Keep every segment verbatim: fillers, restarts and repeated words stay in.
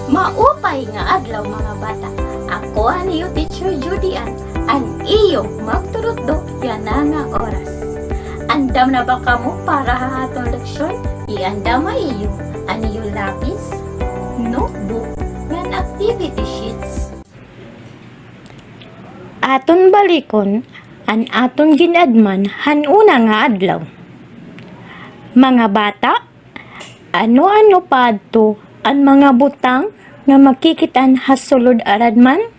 Maupay nga adlaw, mga bata. Ako an iyo teacher Judy Ann, an iyo magturutdo yana nga oras. Andam na ba kamo para ha aton leksyon? Iandama iyo an iyo lapis, notebook, ngan activity sheets. Aton balikon an aton gin-adman han una nga adlaw. Mga bata, ano-ano pa adto an mga butang nga makikit-an ha sulod aradman?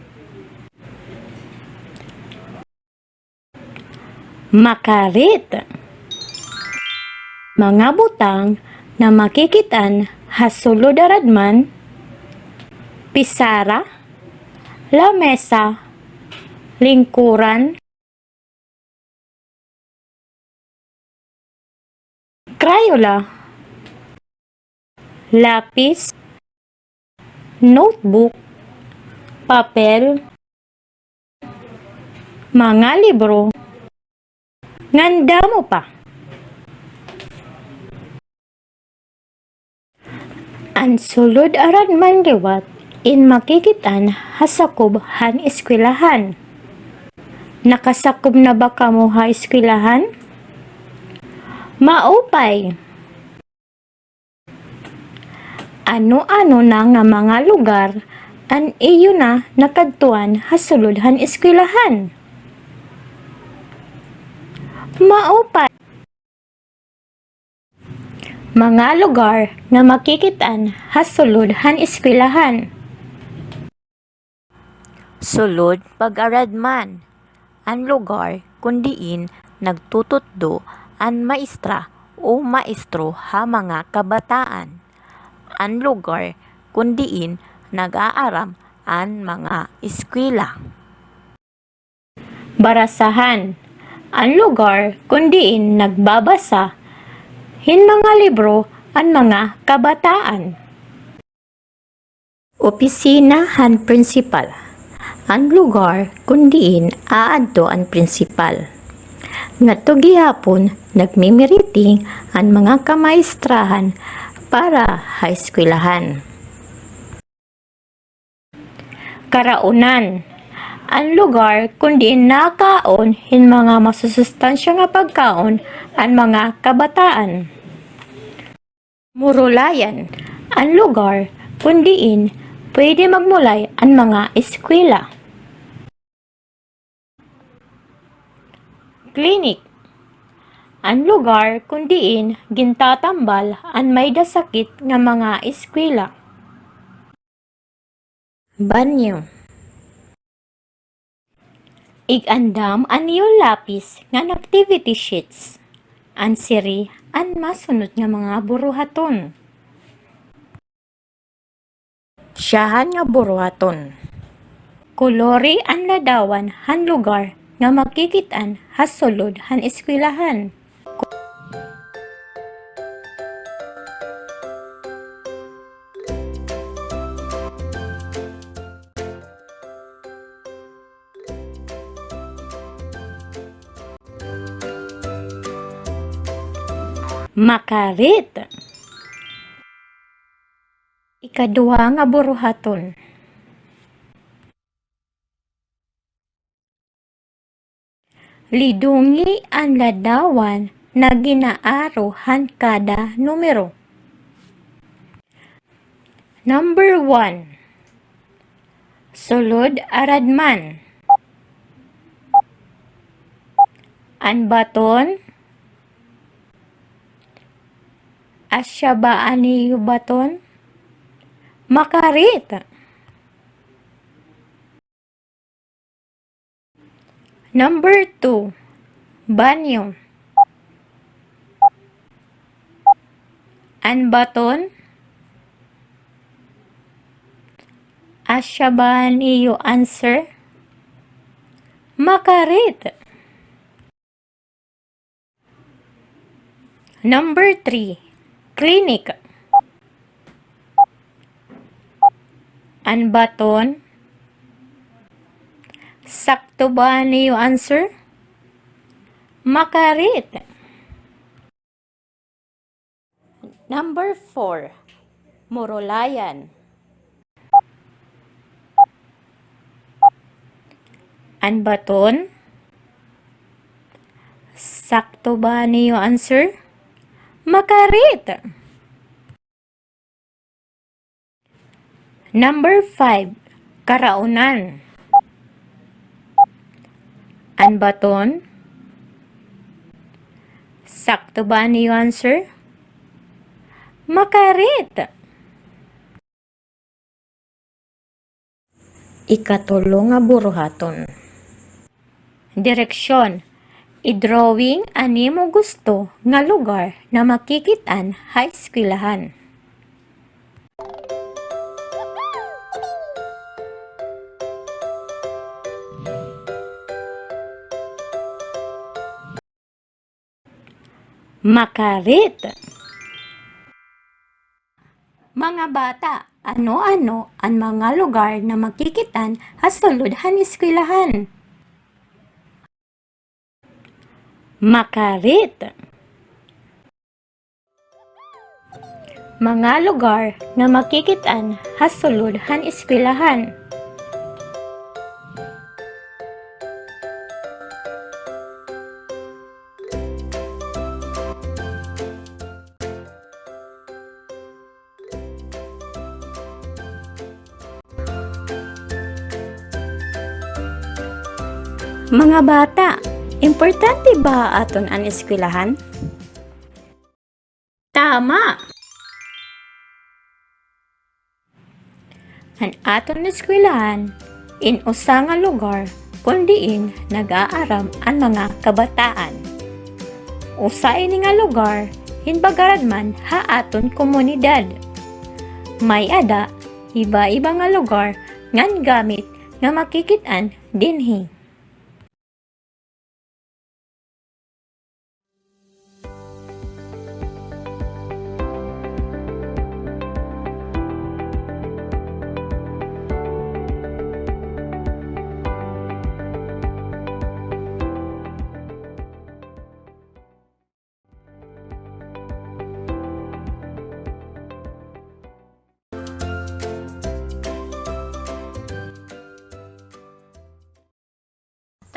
Makarit. Mga butang nga makikit-an ha sulod aradman: pisara, lamesa, lingkuran, Crayola, lapis, notebook, papel, mga libro, ngan damo pa. An sulod aradman liwat in makikit-an ha sakob han eskwelahan. Nakasakob na ba kamo ha eskwelahan? Maupay! Ano-ano na nga mga lugar an iyo na nakadtuan ha sulod han eskwelahan? Maupay! Mga lugar nga makikit-an ha sulod han eskwelahan. Sulod pag-aradman, an lugar kon diin nagtututdo an maestra o maestro ha mga kabataan. An lugar kon diin nag-aaram an mga eskwela. Barasahan, an lugar kon diin nagbabasa hin mga libro an mga kabataan. Opisina han prinsipal, an lugar kon diin aadto an prinsipal. Ngadto gihapon nagmi-meeting an mga kamaestrahan para ha eskwelahan. Karaunan, an lugar kon diin nakaon hin mga masusustansya nga pagkaon an mga kabataan. Murulayan, an lugar kon diin pwede magmulay an mga eskwela. Klinik, an lugar kon diin gintatambal an may-da sakit nga mga eskwela. Banyo. Ig-andam an iyo lapis ngan activity sheets. Answeri an masunod nga mga buruhaton. Syahan nga buruhaton. Kolori an ladawan han lugar nga makikit-an ha sulod han eskwelahan. Makarit. Ikaduha nga buruhaton. Lidungi an ladawan nga gin-aaro han kada numero. Number one. Sulod aradman. An baton. Asya ba an iyo baton? Makarit. Number two, banyo. An baton? Asya ba an iyo answer? Makarit. Number three, klinik. An baton? Sakto ba an iyo answer? Makarit. Number four, murulayan. An baton? Sakto ba an iyo answer? Makarit! Number five, karaonan. An baton? Sakto ba an iyo answer? Makarit! Ikatulo nga buruhaton. Direksyon. I-drawing an imo gusto nga lugar na makikit-an ha eskwelahan. Makarit! Mga bata, ano-ano an mga lugar na makikit-an ha sulod han eskwelahan? Makarit! Mga lugar nga makikit-an ha sulod han eskwelahan. Mga bata, importante ba ha aton an eskwelahan? Tama! An aton eskwelahan in usa nga lugar kon diin nag-aaram an mga kabataan. Usa ini nga lugar hin pagaradman ha aton komunidad. May-ada iba-iba nga lugar ngan gamit nga makikit-an dinhi.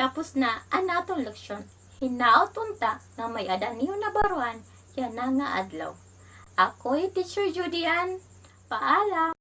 Tapos na an aton leksyon. Hinaot unta nga may-ada niyo nabaruhan yana nga adlaw. Ako hi Teacher Judy Ann. Paalam!